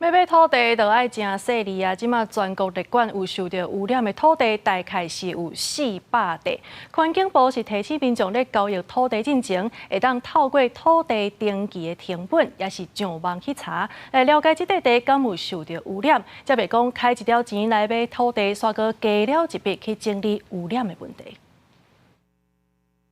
欲買土地就愛誠細膩啊！這馬全國列管有受著污染的土地，大概是有400塊。環境部是提醒民眾咧交易土地進前，會當透過土地登記的謄本，抑是上網去查，來了解這塊地敢有受著污染，才袂講開一條錢來買土地，煞閣加了一筆去整理污染的問題。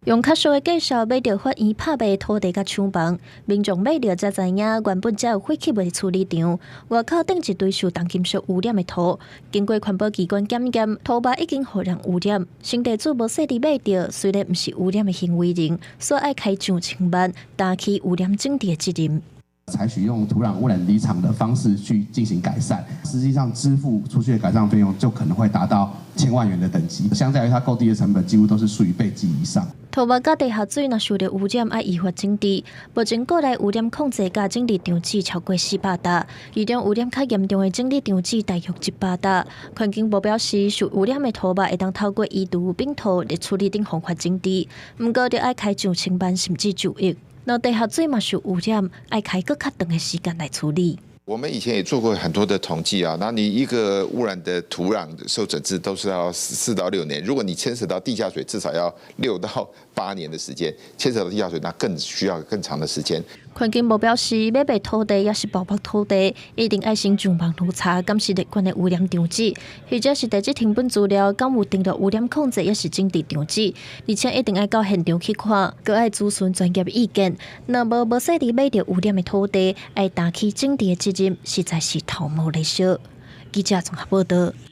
用較俗的價數買著法院拍賣土地佮廠房，民眾買著才知影，原本這有廢棄物處理場，外口頂一堆受重金屬污染的土，經過環保機關檢驗，土肉已經予人污染。新地主無細膩買著，雖然毋是污染的行為人，煞愛開上千萬，擔起污染整治的責任。採取用土壤污染離場的方式去進行改善，實際上支付出去的改善費用就可能會達到千萬元的等級，相較於它購地的成本，幾乎都是數以倍計以上。土肉佮地下水若受著污染，愛依法整治。目前國內污染控制佮整治場址超過400棟，其中污染較嚴重的整治場址大約100棟。環境部表示，受污染的土肉會當透過移除並土來處理等方法整治，毋過著愛開上千萬甚至上億。若地下水嘛受污染，愛開閣較長的時間來處理。我們以前也做過很多的統計啊，那你一個污染的土壤受整治都是要4到6年，如果你牽涉到地下水，至少要6到8年的時間，牽涉到地下水，那更需要更長的時間。環境部表示，欲賣土地抑是報拍土地，一定愛先上網查查，敢是列管的污染場址，或者是地質謄本資料，敢有登錄污染控制，抑是整治場址，而且一定愛到現場去看，閣愛諮詢專業意見。若無無細膩買著污染的土地，愛擔起整治的責任，實在是頭毛咧燒。記者綜合報道。